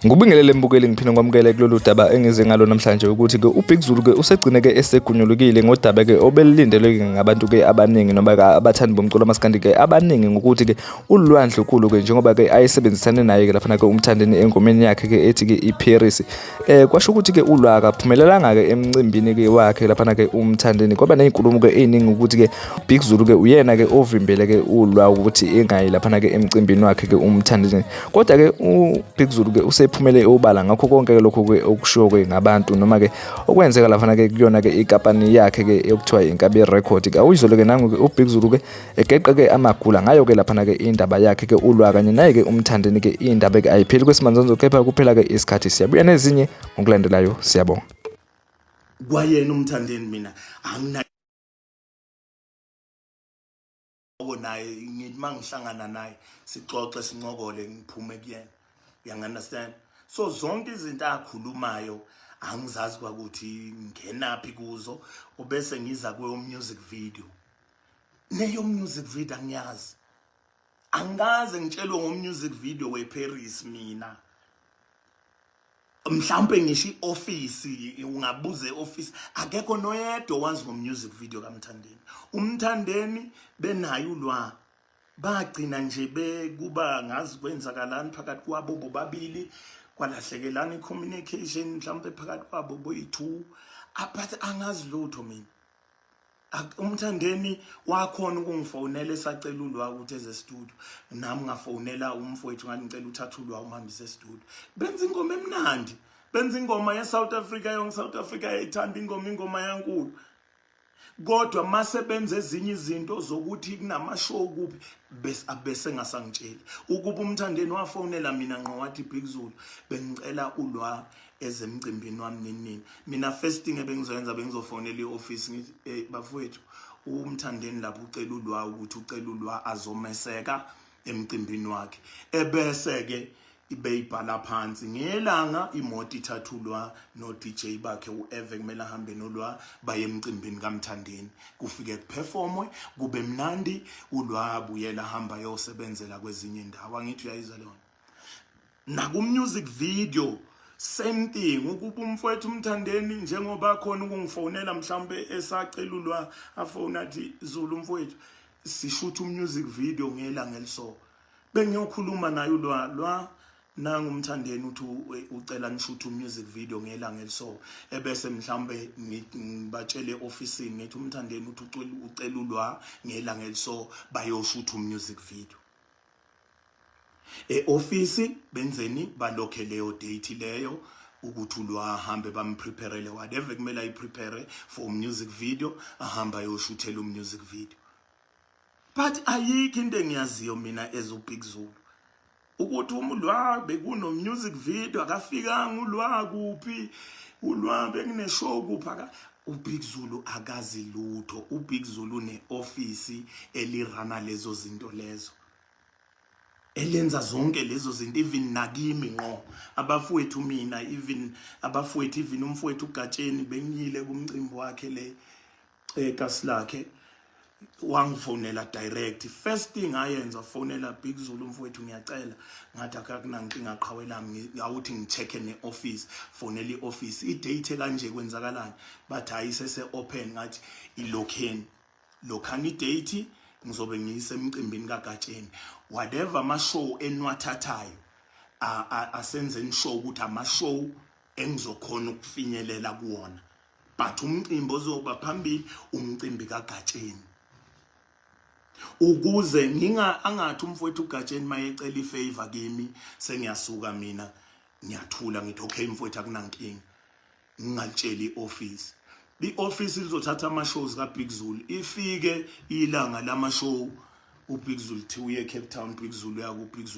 Ngubingelele mbukeli, ngiphinde ngikwamukele kulolu daba engize ngalo namhlanje ukuthi-ke uBig Zulu-ke usegcine-ke esegunyulukile ngodaba-ke obelulindelwe-ke ngabantu-ke abaningi noma abathandi bomculo amaskandi-ke abaningi ngokuthi-ke uLwandle Nkulu-ke njengoba-ke ayesebenzisane naye-ke laphana-ke uMthandeni engomeni yakhe-ke ethi-ke iParis. Kwasho ukuthi-ke uLwa akaphumelelanga-ke emcimbini-ke wakhe laphana-ke uMthandeni, kwaba ney'nkulumo-ke ey'ningi ukuthi-ke Big Zulu-ke uyena-ke ovimbele-ke uLwa ukuthi engayi laphana-ke emcimbini wakhe-ke uMthandeni. Kodwa-ke uBig Zulu-ke usephumele obala ngakho konke-ke lokhu-ke okushiwo-ke ngabantu noma-ke okwenzeka laphana-ke kuyona-ke inkampani yakhe-ke okuthiwa Inkabi Record. Awuyizolo-ke nangu-ke uBig Zulu-ke egeqe-ke amagula ngayo-ke laphana-ke indaba yakhe-ke uLwa kanye naye-ke uMthandeni-ke. Indaba-ke ayipheli kwesimanzonzo, kepha kuphela-ke isikhathi, siyabuya nezinye ngokulandelayo. Siyabonga. Kwayena uMthandeni mina angina naye, ngithi mangihlangana naye sixoxe, sincokole, ngiphume kuyena, you understand? So zonke izinto akhulumayo angizazi kwakuthi ngenaphi kuzo. Ubese ngiza kuyo music video, neyo music video angiyazi, angikaze ngitshelwe ngo music video weParis mina. Mhlawumbe ngisho i-office, ungabuza e-office, akekho noyedwa owazi ngo-music video kaMthandeni. UMthandeni benayo uLwa, bagcina nje bekuba ngazi kwenzakalani phakathi kwabo bobabili, kwalahlekelana i-communication mhlawumbe phakathi kwabo boyi-two, but angazi lutho mina. UMthandeni wakhona ukungifonela esacela uLwa ukuthi eze studio, nami ngafonela umfowethu ngathi ngicela uthathe uLwa umhambise e-studio. Benza ingoma emnandi, benza ingoma ye-South Africa yonke, South Africa yayithanda ingoma, ingoma yankulu. Kodwa mase benza ezinye izinto zokuthi kunama-show kuphi, bese ngasangitsheli. Ukuba uMthandeni wafonela mina ngqo wathi, "Big Zulu, bengicela uLwa ezemcimbini wami," nini nini, mina first thing ebengizoyenza bengizofonela i-office ngithi, "Hey bafowethu, uMthandeni lapho ucela uLwa ukuthi ucela uLwa azomeseka emcimbini wakhe." Ebese ke ibeyibhala phansi ngelanga imoto ithathulwa no DJ bakhe uEve, kumele ahambe noLwa baye emcimbini kaMthandeni, kufike kuperformwe kube mnandi, uLwa abuyela hamba yosebenzela kwezinye indawo. Angithi uyayizwa leyo? Naku music video same thing. Ukuba umfowethu uMthandeni njengoba khona ukungifonela mhlawumbe esacela uLwa, afone athi, "Zulu mfowethu, sishutha umusic video ngelanga eliso," bengiyokhuluma naye uLwa, "Lwa, nangu uMthandeni uthi ucela nishuthe umusic video ngelanga eliso." Ebese mhlawumbe ngibatshele eofisini ngithi uMthandeni uthi ucela uLwa ngelanga eliso bayoshutha umusic video. E-ofisi benzeni? Balokhe leyo date leyo ukuthi uLwa ahambe, bampreparele whatever kumele ayiprepare for music video, ahamba ayoshuthela umusic video. But ayikho into engiyaziyo mina as uBig Zulu ukuthi uLwa bekuno music video, akafikanga uLwa kuphi, uLwa bekune show kuphi. Aka uBig Zulu akazi lutho. UBig Zulu ne-office elirana lezo zinto lezo, elenza zonke lezo zinto, even nakimi ngqo abafowethu mina, even abafowethu, even umfowethu uGatsheni, bengiyile kumcimbi wakhe le ekasi lakhe, wangifonela direct. First thing ayenza, fonela, "Big Zulu mfowethu, ngiyacela." Ngathi, "Akakunankinga, qhawe lami." Awuthi ngi-check-e ne-office, fonela i-office, i-date kanje kwenzakalani? Bathi, "Hayi, sese open." Ngathi, "Ilokheni lokhani i-date, ngizobe ngiyisemcimbini kaGatsheni. Whatever ama-show eniwathathayo, asenzeni sure ukuthi ama-show engizokhona ukufinyelela kuwona, but umcimbi ozoba phambili umcimbi kaGatsheni, ukuze nginga angathi umfowethu uGatsheni mayecela ifavor kimi, sengiyasuka mina ngiyathula, ngithi, 'Okay mfowethu, akunankinga,' ngingalitsheli i-office. I-office lizothatha ama-shows kaBig Zulu, ifike ilanga lama-show, uBig Zulu thi uye Cape Town, Big Zulu uya ku Big Zulu."